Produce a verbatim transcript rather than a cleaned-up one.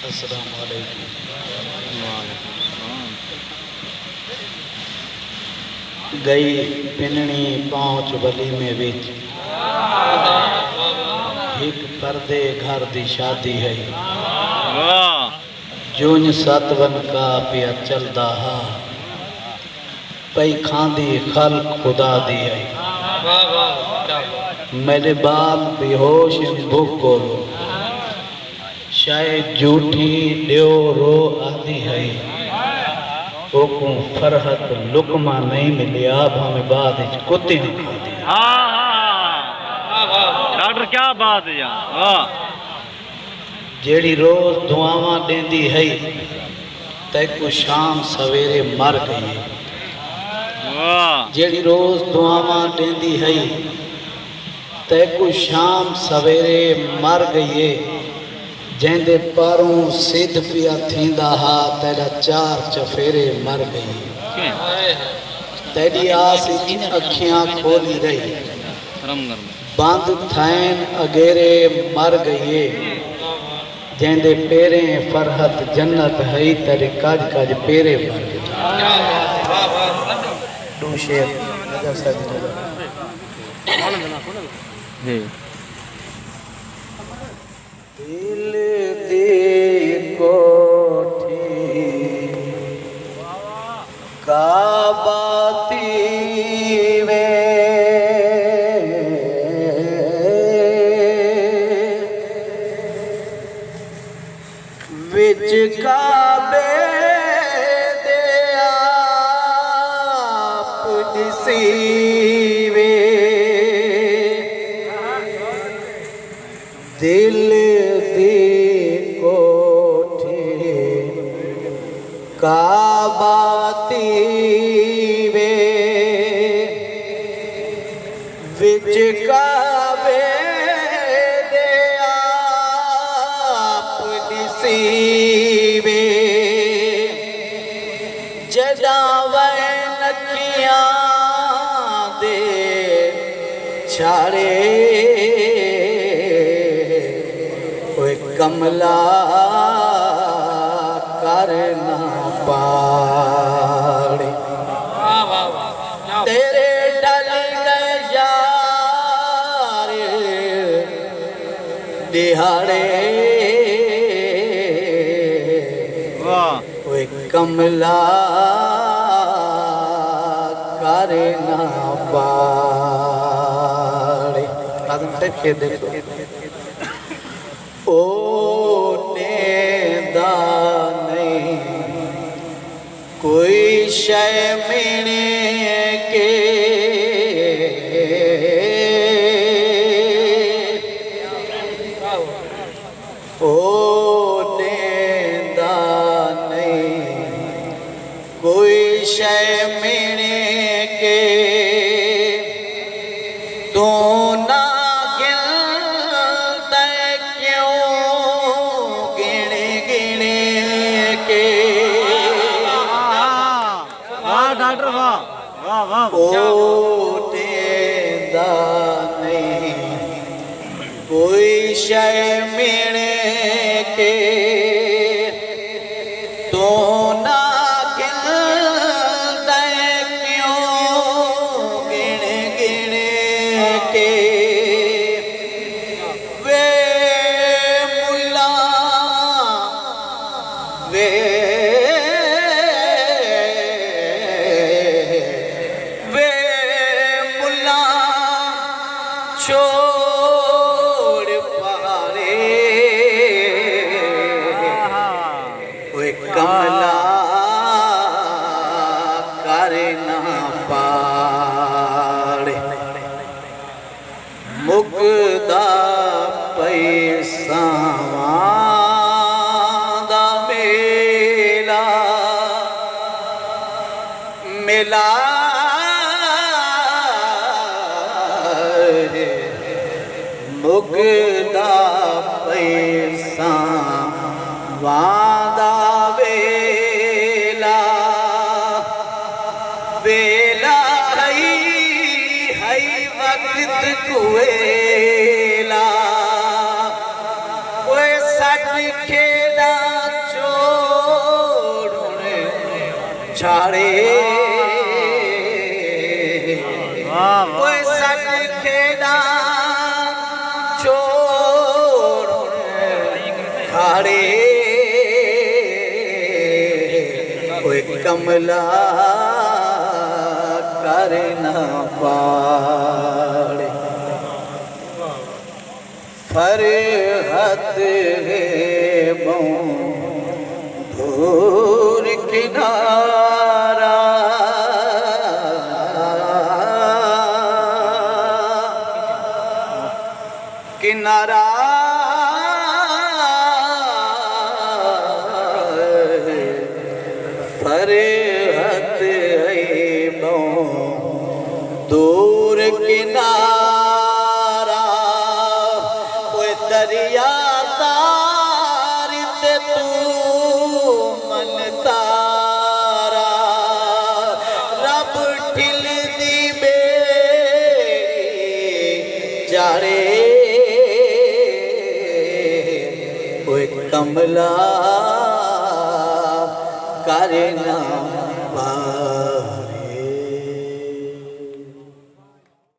السلام علیکم۔ ڳئی پنݨی پہنچ ولیمے وچ، ہک پردے گھر دی شادی ہئی۔ واہ۔ جونج ست ونکا پیا چلدا ہا، پئی کھاندی خلق خدا دی ہئی۔ میݙے ٻال بے ہوش ہن بکھ کولوں، شئے جھوٹی ݙیو رو آندی ہئی۔ اوکوں فرحت لقمہ نئیں ملیا، بھانویں بعد اچ کتیاں کھادی ہئی۔ ہاں، ہاں۔ ڈاکٹر کیا بات ہے یار، واہ۔ جیڑھی روز دعاواں ݙیندی ہئی، تیکوں شام سویرے مر ڳئی ہے۔ واہ۔ جیڑھی روز دعاواں ݙیندی ہئی، تیکوں شام سویرے مر ڳئی ہے۔ جیندے پاروں سدھ پیا تھیندا ہا، تیݙا چار چفیرے مر ڳئی ہے۔ تیݙی آس اچ اکھیاں کھولی رہی۔ بند تھئن اگیرے مر ڳئی ہے۔ جیندے پیریں فرحت جنت ہئی، تیݙے کڄ کڄ پیرے مر ڳئی۔ ݙو شعر نظر صاحب دی نظر۔ جی۔ دل دی کوٹھی کعبہ تھی وے، وچ کعبے دے آپ ݙسی وے۔ دل دی کوٹھی کعبہ تھی وے، وچ کعبے دے آپ ݙسی وے۔ جݙاں وین اکھیاں دے چھاڑے، اوئے کملا کر نہ پاڑے۔ واہ، واہ، واہ۔ تیرے ڈھل ڳئے یار ݙیہاڑے۔ واہ۔ اوئے کملا کر نہ پاڑے۔ اعظم صاحب شعر ݙیکھو۔ او ݙیندا نئیں کوئی شئے مݨ کے۔ او ݙیندا نئیں کوئی شئے مݨ کے، توں نہ گھندیں کیوں گھن گھن کے۔ واہ، واہ، ڈاکٹر، واہ، واہ، واہ۔ او ݙیندا نئیں کوئی شئے مݨ کے، توں نہ گھندیں کیوں گھن گھن کے۔ وے ملا، وے، وے ملا، چھوڑ پاڑے، اوئے کملا کر نہ پاڑے۔ مکدا پئی ساواں دا میلا، میلا مکدا پئی ساواں دا ویلا۔ ویلا ہئی، ہئی وقت کویلا، اوئے سٹ کھیݙاں چھاڑے۔ واہ واہ اوئے سٹ کھیݙاں چھوڑ کھاڑے۔ اوئے کملا کر نہ پاڑے۔ فرحت ہے ٻہوں دور کنارہ، کنارہ فرحت ہے ٻہوں دور کنارہ۔ اوئے دریا تار تے توں من تارا، رب ٹھل دی ٻیڑی چاڑھے۔ اوئے کملا کر نہ پاڑے۔